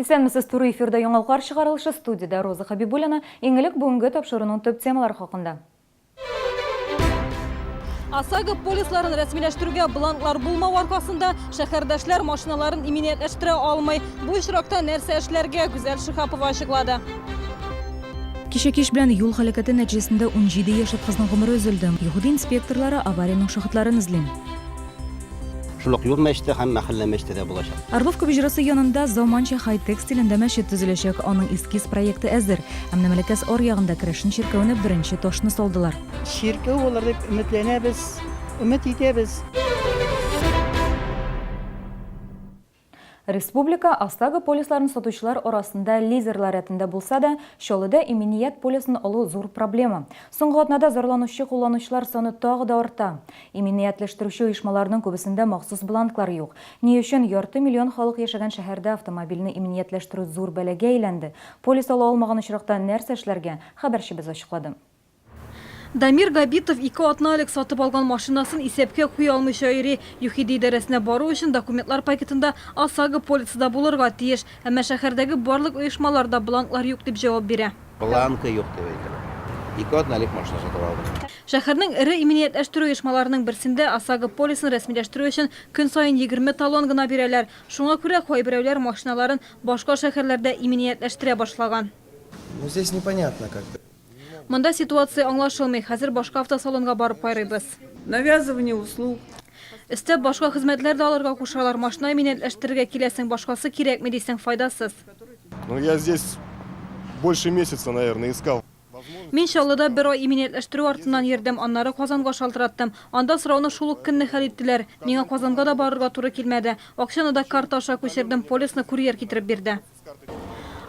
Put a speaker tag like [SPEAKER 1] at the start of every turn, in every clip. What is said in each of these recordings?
[SPEAKER 1] Исәнмесез, туры эфирда яңалыклар чыгарылышы студиядә Роза Хабибуллина. Иң элек бүгенге тапшыруның төп темалары хакында.
[SPEAKER 2] ОСАГО полисларын рәсмиләштерүгә бланклар булмау аркасында шәһәрдәшләр машиналарын иминиятләштерә алмый. Бу очракта нәрсә эшләргә, Гүзәл Шиһапова ачыклады.
[SPEAKER 1] Кичә кич белән юл һәлакәте нәтиҗәсендә 17 яшьлек кызның гомере өзелде. ЮХИДИ инспекторлары авариянең шаһитларын эзли.
[SPEAKER 3] Шул ук Юл мәчете һәм мәхәллә мәчете дә булачак.
[SPEAKER 1] Орловка боҗрасы янында заманча хай-тек стилендә мәчет төзеләчәк. Аның эскиз проекты әзер. Ә менә Мәләкәс аръягында керәшен чиркәвенә беренче ташны салдылар.
[SPEAKER 4] Чиркәү булыр дип өметләнәбез, өмет итәбез.
[SPEAKER 1] Республика ОСАГО полисларын сатучылар арасында лидерлар рәтендә булса да, Чаллыда иминият полисын алу зур проблема. Соңгы атнада зарланучы кулланучылар саны тагы да арта. Иминиятләштерүче оешмаларның күбесендә махсус бланклар юк. Ни өчен ярты миллион халык яшәгән шәһәрдә автомобильне иминиятләштерү зур бәлагә әйләнде? Полис ала алмаган очракта нәрсә эшләргә? Хәбәрчебез ачыклады.
[SPEAKER 2] Дамир Габитов ике атна элек сатып алган машинасын исәпкә куя алмыйча йөри. ЮХИДИ идарәсенә бару өчен документлар пакетында ОСАГО полисы да булырга тиеш. Әмма шәһәрдәге барлык оешмалар да бланклар юк дип җавап бирә.
[SPEAKER 3] Бланкы юк дип әйтәләр. Ике атна элек машина сатып алдым.
[SPEAKER 2] Шәһәрнең эре иминиятләштерү оешмаларының берсендә ОСАГО полисын рәсмиләштерү өчен көн саен 20 талон гына бирәләр. Шуңа күрә кайберәүләр машиналарын башка шәһәрләрдә иминиятләштерә башлаган.
[SPEAKER 5] Ну здесь непонятно как бы.
[SPEAKER 2] Монда ситуация аңлашылмый, хәзер башка автосалонга барып карыйбыз.
[SPEAKER 6] Навязывание услуг.
[SPEAKER 2] Өстәп башка хезмәтләр дә алырга кушалар, машина иминиятләштерергә киләсең, башкасы кирәкми дисең, файдасыз.
[SPEAKER 7] Ну я здесь больше месяца, наверное, искал.
[SPEAKER 2] Мин Чаллыда бер ай иминиятләштерү артыннан йөрдем, аннары Казанга шалтыраттым. Анда сорауны шул ук көнне хәл иттеләр. Миңа Казанга да барырга туры килмәде. Акчаны да карта аша күчердем, полисны курьер китереп бирде.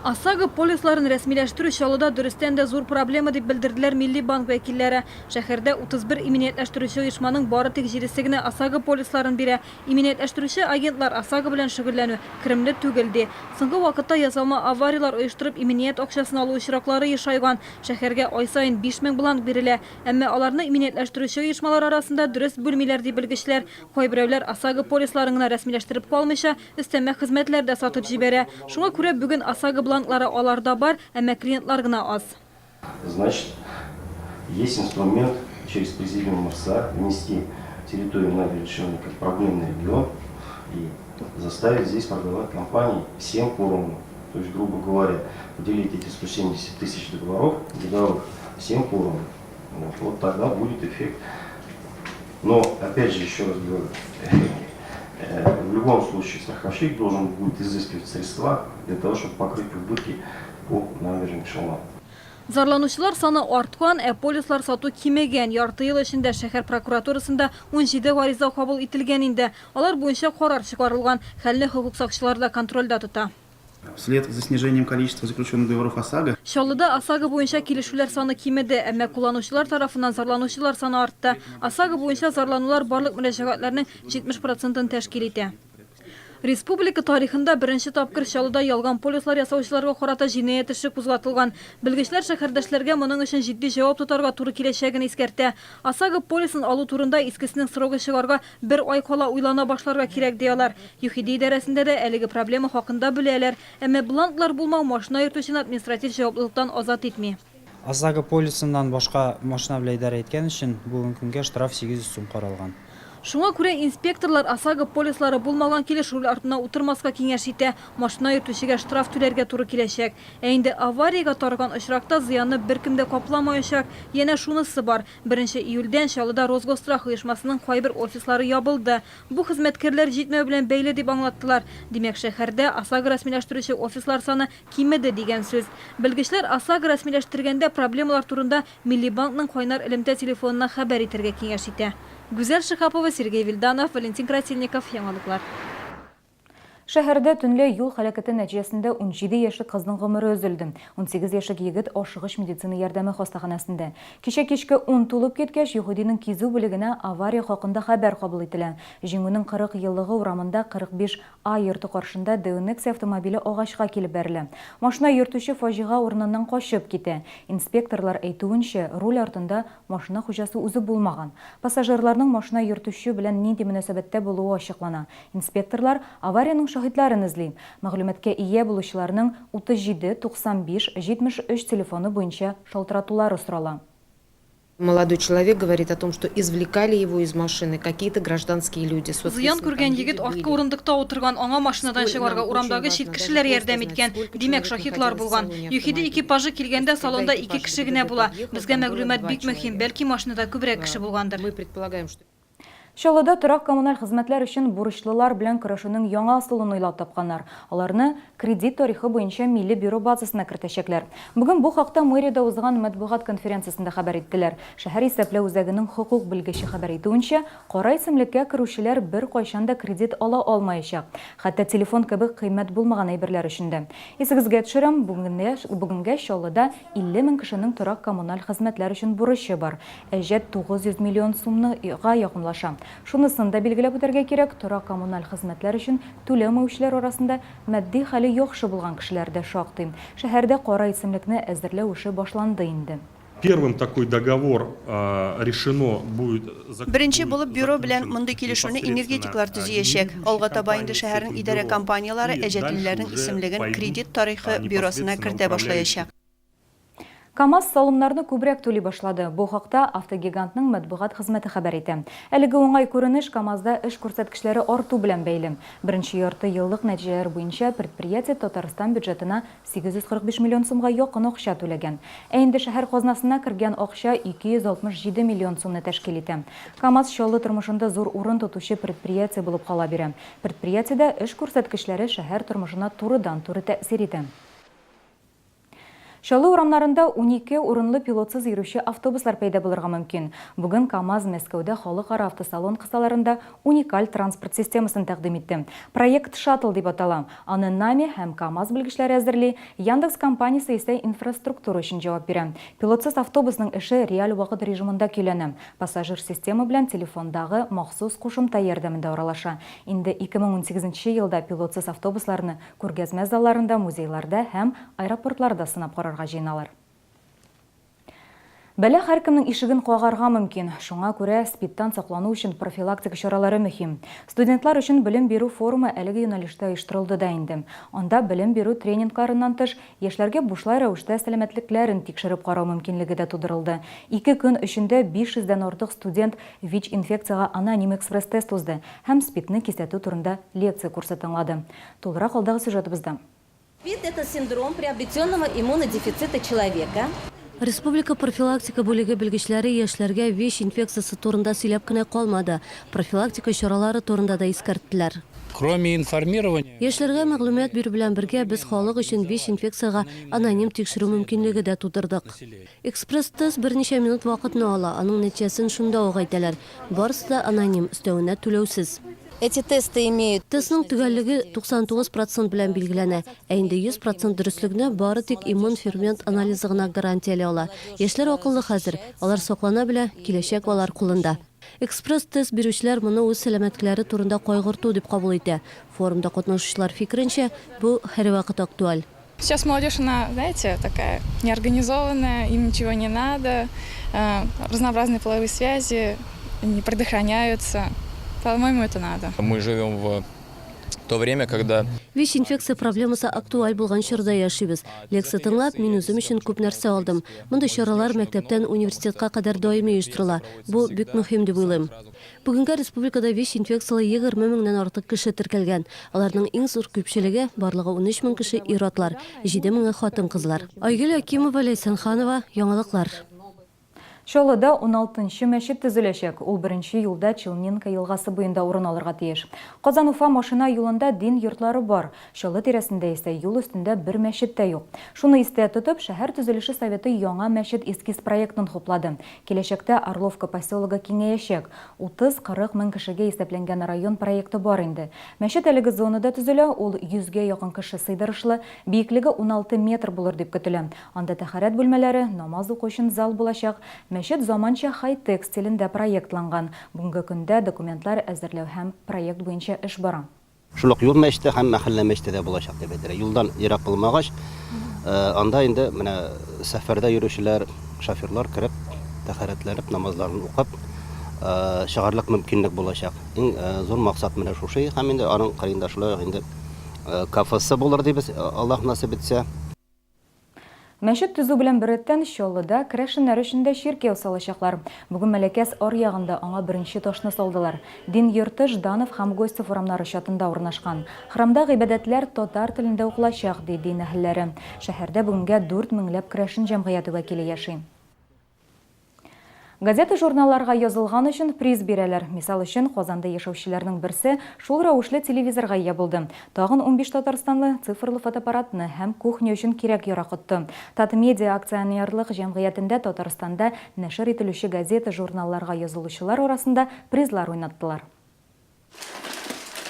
[SPEAKER 2] ОСАГО полисларын рәсмиләштерү Чаллыда дөрестән дә зур проблема, дип белдерделәр Милли банк вәкилләре. Шәһәрдә 31 иминиятләштерүче оешманың бары тик җидесе генә ОСАГО полисларын бирә. Иминиятләштерүче агентлар ОСАГО белән шөгыльләнү керемле түгел, ди. Соңгы вакытта ясалма аварияләр оештырып иминият акчасын алу очраклары ешайган. Шәһәргә ай саен 5000 бланк бирелә. Әмма аларны иминиятләштерүче оешмалар арасында дөрес бүлмиләр, ди белгечләр. Кайберәүләр ОСАГО полисларын гына рәсмиләштереп калмыйча, Өстәмә хезмәтләр дә сатып җибәрә. Шуңа күрә бүген ОСАГО бланклары аларда бар, әмма клиентлар гына аз.
[SPEAKER 8] Значит, есть инструмент через президиум МРСА внести территорию Набережных Челнов как проблемный регион и заставить здесь продавать компании всем поровну. То есть, грубо говоря, поделить эти 170 тысяч договоров годовых всем поровну. Вот, вот тогда будет эффект. Но, опять же, еще раз говорю, в любом случае страховщик должен будет изыскивать средства для того, чтобы покрыть убытки по Набережным Челнам.
[SPEAKER 2] Зарланучылар саны арткан, ә полислар сату кимегән. Ярты ел эчендә шәһәр прокуратурасында 17 гариза кабул ителгән инде. Алар буенча карар чыгарылган. Хәлне хокук сакчылары да контрольдә тота.
[SPEAKER 9] Вслед за снижением количества заключенных договоров ОСАГО.
[SPEAKER 2] Чаллыда ОСАГО буенча килешүләр саны кимеде, әмма кулланучылар тарафыннан зарланучылар саны артты. ОСАГО буенча зарланулар барлык мөрәҗәгатьләрнең 70 процентын тәшкил итә. Республика тарихында беренче тапкыр Чаллыда ялган полислар ясаучыларга карата җинаять эше кузгатылган. Белгечләр шәһәрдәшләргә моның өчен җитди җавап тотарга туры киләчәген искәртә. ОСАГО полисын алу турында искесенең срогы чыгарга бер ай кала уйлана башларга кирәк, ди алар. ЮХИДИ идарәсендә дә әлеге проблема хакында беләләр. Әмма бланклар булмау машина йөртүчене административ җаваплылыктан азат итми.
[SPEAKER 10] ОСАГО полисыннан башка машина белән идарә иткән өчен бүгенге көнгә штраф 800 сум каралган.
[SPEAKER 2] Шуңа күрә инспекторлар ОСАГО полислары булмаган килеш руль артына утырмаска киңәш итә. Машина йөртүчегә штраф түләргә туры киләчәк. Ә инде авариягә тарыган очракта зыянны беркем дә капламаячак. Янә шунысы бар, беренче июльдән Чаллыда Росгосстрах оешмасының кайбер офислары ябылды. Бу хезмәткәрләр җитмәү белән бәйле дип аңлаттылар. Димәк, шәһәрдә ОСАГО рәсмиләштерүче офислар саны кимеде дигән сүз. Белгечләр ОСАГО рәсмиләштергәндә проблемалар турында Милли банкның кайнар элемтә телефонына хәбәр итәргә киңәш итә. Гүзәл Шиһапова, Сергей Вильданов, Валентин Красильников, Яңалыклар.
[SPEAKER 1] Шәһәрдә төнлә юл һәлакәте нәтиҗәсендә 17 яшьлек кызның гомере өзелде. 18 яшьлек егет ашыгыч медицина ярдәме хастаханәсендә. Кичә кичке ун тулып киткәч, ЮХИДИнең кизү бүлегенә авария хакында хәбәр кабул ителә. Җиңүнең 40 еллыгы урамында 45 А йорты каршында Дэу Нексия автомобиле агачка килеп бәрелә. Машина йөртүче фаҗига урыныннан качып китә. Инспекторлар әйтүенчә, руль артында машина хуҗасы үзе булмаган. Пассажирларның машина йөртүче белән нинди мөнәсәбәттә булуы ачыклана. Инспекторлар авариянең шаһитлары. шаһитларын эзли. Мәгълүматка ия булучыларның 37 95 73 телефоны буенча шалтыратулары сорала.
[SPEAKER 11] Молодой человек говорит о том, что извлекали его из машины какие-то гражданские люди.
[SPEAKER 2] Зыян күргән егет арткы урындыкта утырган, аңа машинадан чыгарга урамдагы чит кешеләр ярдәм иткән. Димәк, шаһитлар булган. ЮХИДИ экипажы килгәндә салонда ике кеше генә була. Безгә мәгълүмат бик мөһим, бәлки машинада күбрәк кеше булгандыр.
[SPEAKER 1] Чаллыда торак-коммуналь хезмәтләр өчен бурычлылар белән көрәшүнең яңа ысулын уйлап тапканнар. Аларны кредит тарихы буенча милли бюро базасына кертәчәкләр. Бүген бу хакта мэриядә узган матбугат конференциясендә хәбәр иттеләр. Шәһәр исәпләү үзәгенең хокук белгече хәбәр итүенчә, кара исемлеккә керүчеләр беркайчан да кредит ала алмаячак. Хәтта телефон кебек кыйммәт булмаган әйберләр өчен дә. Исегезгә төшерәм, бүгенгә Чаллыда 50 мең кешенең торак-коммуналь хезмәтләр өчен бурычы бар. Әҗәт 900 миллион сумны га якынлаша. Шунысын да билгеләп үтәргә кирәк, торак-коммуналь хезмәтләр өчен түләмәүчеләр арасында матди хәле яхшы булган кешеләр дә шактый. Шәһәрдә кара исемлекне әзерләү эше башланды инде.
[SPEAKER 12] Первым такой договор решено будет
[SPEAKER 13] Беренче булып бюро белән мондый килешүне энергетиклар төзиячәк. Алга таба инде шәһәрнең идарә компанияләре әҗәтлеләрнең исемлеген кредит тарихы бюросына кертә башлаячак.
[SPEAKER 1] КАМАЗ салымнарны күбрәк түли башлады. Бу хакта автогигантның матбугат хезмәте хәбәр итә. Әлеге уңай күренеш КАМАЗда эш күрсәткечләре арту белән бәйле. Беренче ярты еллык нәтиҗәләр буенча предприятие Татарстан бюджетына 845 миллион сумга якын акча түләгән. Ә инде шәһәр казнасына кергән акча 267 миллион сумны тәшкил итә. КАМАЗ Чаллы тормышында зур урын тотучы предприятие булып кала бирә. Предприятиедә эш күрсәткечләре шәһәр тормышына турыдан-туры тәэсир итә. Чаллы урамнарында 12 урынлы пилотсыз йөрүче автобуслар пәйда булырга мөмкин. Бүген КАМАЗ Мәскәүдә халыкара автосалон кысаларында уникаль транспорт системасын тәкъдим итте. Проект Шаттл дип атала. Аны НАМИ һәм КАМАЗ белгечләре әзерли, Яндекс компаниясе исә инфраструктура өчен җавап бирә. Пилотсыз автобусның эше реаль вакыт режимында көйләнә. Пассажир система белән телефондагы махсус кушымта ярдәмендә аралаша. Инде 2018 нче елда пилотсыз автобусларны Күргәзмә залларында, музейларда һәм аэропортларда сынап карарга җыеналар. Бәла һәркемнең ишеген кагарга мөмкин. Шуңа күрә СПИДтан саклану өчен профилактика чаралары мөһим. Студентлар өчен белем бирү форумы әлеге юнәлештә оештырылды да инде. Анда белем бирү тренингларыннан тыш, яшьләргә бушлай рәвештә сәламәтлекләрен тикшереп карау мөмкинлеге дә тудырылды. Ике көн эчендә 500 дән артык студент ВИЧ-инфекциягә аноним экспресс-тест узды һәм СПИДны кисәтү турында лекция курсы тыңлады. Тулырак алдагы сюжетыбызда.
[SPEAKER 14] СПИД, это синдром приобретенного иммунодефицита человека.
[SPEAKER 15] Республика профилактика бүлеге белгечләре яшьләргә вич инфекциясе турында сөйләп кенә калмады, профилактика чаралары турында да искәрттеләр.
[SPEAKER 16] Кроме информирования.
[SPEAKER 15] Яшьләргә мәгълүмат бирү белән бергә, без халык өчен вич инфекциягә аноним тикшерү мөмкинлеге дә тудырдык. Экспресс-тест берничә минут вакытны ала, аның нәтиҗәсен шунда ук әйтәләр. Барысы да аноним, өстәвенә түләүсез.
[SPEAKER 14] Эти тесты имеют.
[SPEAKER 15] Тестның төгәллеге 99 процент белән билгеләнә, ә инде 100 процент дөреслекне бары тик иммун фермент анализы гына гарантияли ала. Яшьләр акыллы хәзер, алар саклана белә, киләчәк алар кулында. Экспресс-тест бирүчеләр моны үз сәламәтлекләре турында кайгырту дип кабул итә. Форумда катнашучылар фикеренчә, бу һәрвакыт актуаль.
[SPEAKER 17] Сейчас молодежь, она, знаете, такая неорганизованная, им ничего не надо, э, разнообразные половые связи, не предохраняются. По-моему, это надо.
[SPEAKER 18] Мы живем в то время, когда...
[SPEAKER 15] ВИЧ-инфекция проблемасы актуаль булган чорда яшибез. Лекция тыңлап, мин үзем өчен күп нәрсә алдым. Мондый чаралар мәктәптән университетка кадәр даими оештырыла. Бу бик мөһим дип уйлыйм. Бүгенгә республикада вич инфекцияле 20 меңнән артык кеше теркәлгән. Аларның иң зур күпчелеге, барлыгы 13 мең кеше, ир-атлар, 7 меңе хатын-кызлар. Айгөл Акимова, Ләйсән Ханова, Яңалыклар.
[SPEAKER 1] Чаллыда уналтынчы мәчет төзеләчәк. Ул беренче юлда Челнинка елгасы буенда урын алырга тиеш. Казан-Уфа машина юлында дин йортлары бар. Чаллы тирәсендә исә юл өстендә бер мәчет тә юк. Шуны истә тотып, шәһәр төзелеше советы яңа мәчет эскиз проектын хуплады. Киләчәктә Орловка поселогы киңәячәк. 30-40 мең кешегә исәпләнгән район проекты бар инде. Мәчет әлеге зонада төзелә, ул йөзгә якын кеше сыйдырышлы, биеклеге 16 метр булыр дип көтелә. Анда тәһарәт бүлмәләре, намаз уку өчен зал булачак. Мәчет заманча хай-тек стилендә проектланган. Бүгенге көндә документлар әзерләү һәм проект буенча эш бара.
[SPEAKER 19] Шул ук юл мәчете һәм мәхәллә мәчете дә булачак дип әйтергә. Юлдан ерак булмагач, анда инде менә сәфәрдә йөрүчеләр, шоферлар кереп, тәһарәтләнеп, намазларын укып чыгарлык мөмкинлек булачак. Иң зур максат менә шушы һәм инде аның кырыенда шулай ук инде. Кафесы булыр дибез, Аллаһ насыйп итсә.
[SPEAKER 1] Мәчет төзү белән беррәттән Чаллыда керәшеннәр өчен дә чиркәү салачаклар. Бүген Мәләкәс аръягында аңа беренче ташны салдылар. Дин йорты Жданов һәм Гостев урамнары чатында урнашкан. Храмда гыйбадәтләр татар телендә укылачак, ди дин әһелләре. Шәһәрдә бүгенгә дүрт меңләп керәшен җәмгыяте вәкиле яши. Газета-журналларга язылган өчен приз бирәләр. Мисал өчен, Казанда яшәүчеләрнең берсе шул рәвешле телевизорга ия булды. Тагын 15 татарстанлы цифрлы фотоаппаратны һәм кухня өчен кирәк-ярак отты. Татмедиа акционерлык җәмгыятендә Татарстанда нәшер ителүче газета-журналларга язылучылар арасында призлар уйнаттылар.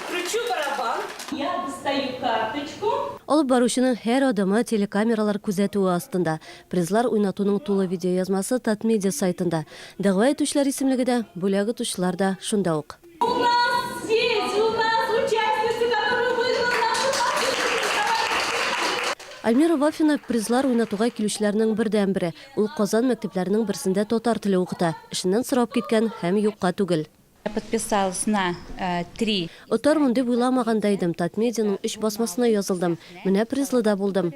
[SPEAKER 14] Кручу барабан, я достаю карточку.
[SPEAKER 15] Алып баручының һәр адымы телекамералар күзәтүе астында. Призлар уйнатуның тулы видеоязмасы Татмедиа сайтында. Дәгъва итүчеләр исемлеге дә, бүләк отучылар да шунда ук.
[SPEAKER 14] У нас есть, у нас участница, которая выиграла нашу посылку.
[SPEAKER 15] Альмира Вафина, призлар уйнатуга килүчеләрнең бердәнбере. Ул Казан мәктәпләренең берсендә татар теле укыта. Эшеннән сорап киткән һәм юкка түгел.
[SPEAKER 20] Я подписалась на три.
[SPEAKER 15] Отармын дип уйламаган да идем, Татмедианың өч басмасына язылдым. Менә призлы да булдым.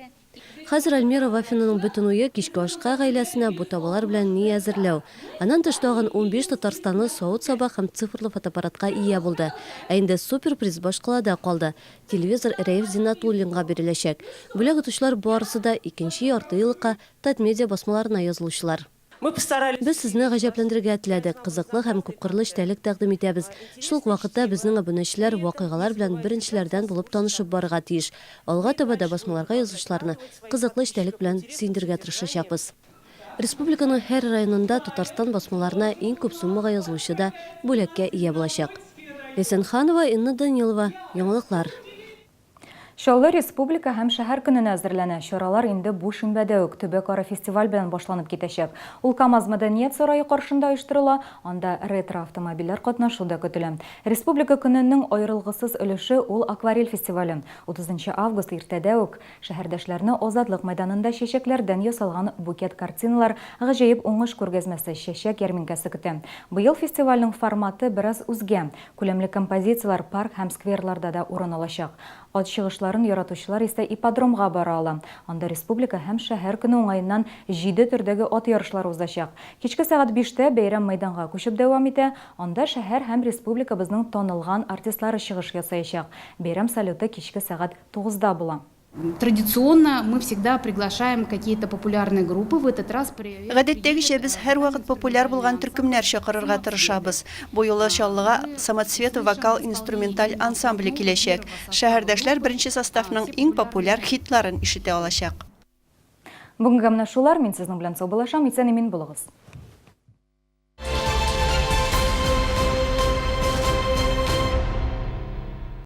[SPEAKER 15] Хәзер Альмира Вафинаның бөтен уе, кичке ашка гаиләсенә бу табалар белән ни әзерләү. Аннан тыш тагын 15 татарстанлы савыт-саба һәм цифрлы фотоаппаратка ия булды. Ә инде суперприз башкалада калды. Телевизор Рәиф Зиннәтуллинга биреләчәк. Бүләк отучылар барысы да икенче яртыеллыкка Татмедиа басмаларына язылучылар. Без сезне гаҗәпләндерергә теләдек, кызыклы һәм күпкырлы эчтәлек тәкъдим итәбез. Шул ук вакытта безнең абунәчеләр вакыйгалар белән беренчеләрдән булып танышып барырга тиеш. Алга таба да басмаларга язучыларны кызыклы эчтәлек белән сөендерергә тырышачакбыз. Республиканың һәр районында Татарстан басмаларына иң күп суммага язылучы да бүләккә ия булачак. Ләйсән Ханова, Инна Данилова, Яңалыклар.
[SPEAKER 1] Чаллы Республика һәм шәһәр көненә әзерләнә. Чаралар инде бу шимбәдә үк төбәкара фестиваль белән башланып китәчәк. Ул КАМАЗ мәдәният сарае каршында оештырыла, анда ретро-автомобильләр катнашу да көтелә. Республика көненең аерылгысыз өлеше ул акварель фестивале. 30 нчы август иртәдә үк шәһәрдәшләрне Азатлык мәйданында чәчәкләрдән ясалган букет-картиналар, гаҗәеп уңыш күргәзмәсе, чәчәк ярминкәсе көтә. Быел фестивальнең форматы бераз үзгә. Күләмле композицияләр парк һәм скверларда да урын алачак. Ат чыгышларын яратучылар исә ипподромга бара ала. Анда республика һәм шәһәр көне уңаеннан җиде төрдәге ат ярышлары узачак. Кичке сәгать биштә бәйрәм мәйданга күчеп дәвам итә. Анда шәһәр һәм республикабызның танылган артистлары чыгыш ясаячак. Бәйрәм салюты кичке сәгать тугызда була.
[SPEAKER 21] Традиционно мы всегда приглашаем какие-то популярные группы, в этот раз
[SPEAKER 13] Гадәттәгечә, без һәрвакыт популяр булган төркемнәр чакырырга тырышабыз. Бу юлы Чаллыга Самоцветы вокал-инструменталь ансамбле киләчәк. Шәһәрдәшләр беренче составның иң популяр хитларын ишетә алачак.
[SPEAKER 1] Бүгенгә менә шулар, мин сезнең белән саубуллашам, исән-имин булыгыз.